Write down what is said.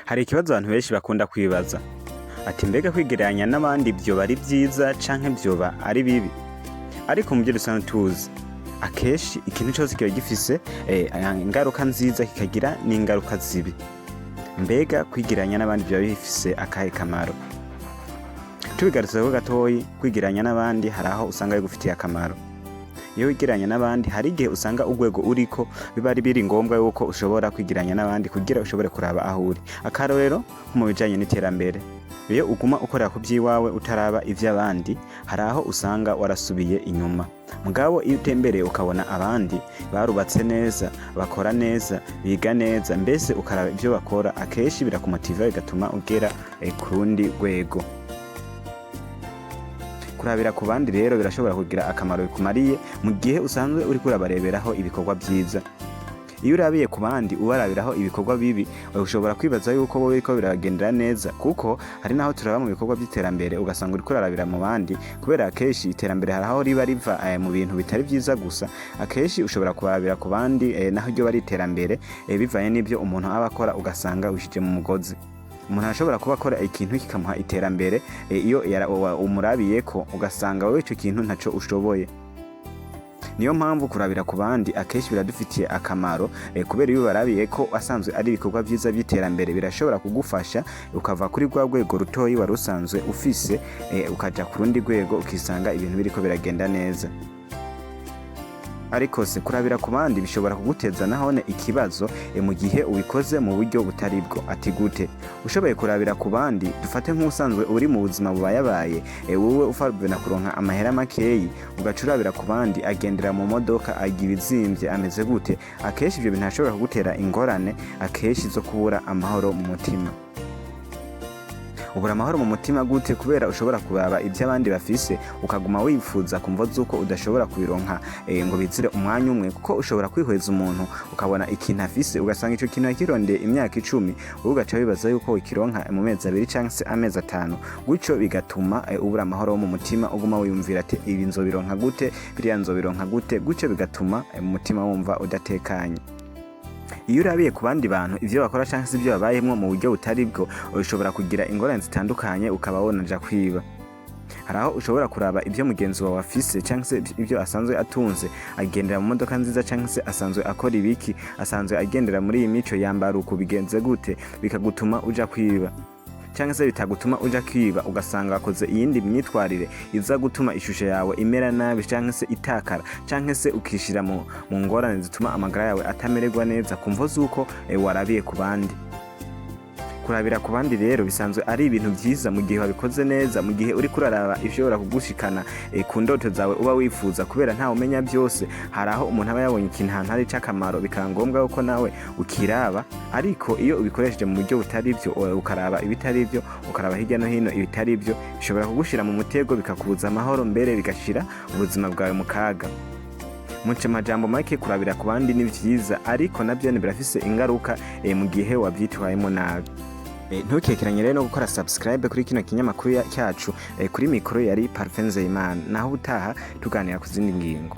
Hari ikibazo abantu benshi bakunda kwibaza ati: "Mbega kwigereranya n'abandi vyoba ari vyiza canke vyoba ari bibi?" Ariko mu byo dusanzwe tuzi, akenshi ikintu cose kiba gifise ingaruka nziza, kikagira n'ingaruka zibi. Mbega kwigereranya n'abandi vyoba bifise akahe kamaro? Tubigarutseko gatoyi, kwigereranya n'abandi hari aho usanga bigufitiye akamaro. Iyo wigereranya n'abandi, hari igihe usanga urwego uriko biba ari biri ngombwa yuko ushobora kwigereranya n'abandi kugira ushobore kuraba aho uri. Akarorero, nko mu bijanye n'iterambere, iyo uguma ukorera ku vy'iwawe utaraba ivy'abandi, hari aho usanga warasubiye inyuma. Mugabo iyo utembereye ukabona abandi barubatse neza, bakora neza, biga neza, mbese ukaraba ivyo bakora, akenshi birakumotiva, bigatuma ugera ku rundi rwego. Kurabira ku bandi rero birashobora kugira akamaro bikumariye mu gihe usanzwe uriko urabareberaho ibikorwa vyiza. Iyo urabiye ku bandi ubarabiraho ibikorwa bibi, ushobora kwibaza yuko bo biriko birabagendera neza, kuko hari naho turaba mu bikorwa vy'iterambere ugasanga uriko urarabira mu bandi, kubera akenshi iterambere hari aho riba riva mu bintu bitari vyiza gusa. Akenshi ushobora kurabira ku bandi, naho ryo bari iterambere, bivanye n'ivyo umuntu aba akora, ugasanga wishije mu mugozi. Umuntu arashobora kuba akora ikintu kikamuha iterambere, iyo umurabiyeko ugasanga wewe ico kintu ntaco ushoboye. Niyo mpamvu kurabira ku bandi akenshi biradufitiye akamaro, kubera iyo ubarabiye ko asanzwe ari ibikorwa vyiza vy'iterambere, birashobora kugufasha ukava kuri rwa rwego rutoyi wari usanzwe ufise, ukaja ku rundi rwego, ukisanga ibintu biriko biragenda neza. Ariko se kurabira ku bandi bishobora kuguteza nahone ikibazo, mu gihe ubikoze mu buryo butari bwo. Ati gute? Ushoboye kurabira ku bandi, dufate nk'usanzwe uri mu buzima bubayabaye, wowe ufarubena kuronka amahera makeyi, ugaca urabira ku bandi agendera mu modoka, agira ibizimvye, ameze gute, akenshi ivyo bintu ashobora kugutera ingorane akenshi zo kubura amahoro mu mutima. Ubura amahoro mu mutima gute? Kubera ushobora kuraba ibyo abandi bafise, ukaguma wifuza kumva z'uko udashobora kubironka, ngo bizire umwanya umwe. Kuko ushobora kwihweza umuntu, ukabona ikintu afise, ugasanga ico kintu yakirondeye imyaka 10, wowe ugaca wibaza yuko ukironka mu mezi 2 canke se amezi 5. Gutyo bigatuma ubura amahoro mu mutima, uguma wiyumvira ati: "Ibi nzobironka gute? Biriya nzobironka gute?" Gutyo bigatuma mu mutima wumva udatekanye. Iyo urabiye ku bandi bantu ivyo bakora canke se ivyo babayemwo mu buryo butari bwo, ushobora kugira ingorane zitandukanye, ukaba wonaja kwiba. Hari aho ushobora kuraba ibyo mugenzi wawe afise canke se ibyo asanzwe atunze, agendera mu modoka nziza, canke se asanzwe akora ibiki, asanzwe agendera muri iyi mico, yambara uku, bigenze gute, bikagutuma uja kwiba. Canke se bitagutuma uja kwiba, ugasanga wakoze iyindi myitwarire iza gutuma ishusho yawe imera nabi, canke se itakara, canke se ukishira mu ngorane zituma amagara yawe atamererwa neza ku mvo z'uko warabiye ku bandi. Kurabira ku bandi rero bisanzwe ari ibintu vyiza mu gihe wabikoze neza, mu gihe uriko uraraba ibishobora kugushikana ku ndoto zawe uba wifuza, kubera ntawe umenya byose. Hari aho umuntu aba yabonye ikintu ahantu hari c'akamaro, bikaba ngombwa yuko nawe ukiraba. Ariko iyo ubikoresheje mu buryo butari byo, ukaraba ibitari byo, ukaraba hirya no hino ibitari byo, bishobora kugushira mu mutego, bikakubuza amahoro, mbere bigashira ubuzima bwawe mu kaga. Muce majambo make, kurabira ku bandi ni vyiza, ariko navyo birafise ingaruka mu gihe wavyitwayemo nabi. Ntukekeranye rero no gukora subscribe kuri kino kinyamakuru cyacu. Kuri mikoro yari Parfait Nzeyimana, naho ubutaha tuganira ku zindi ngingo.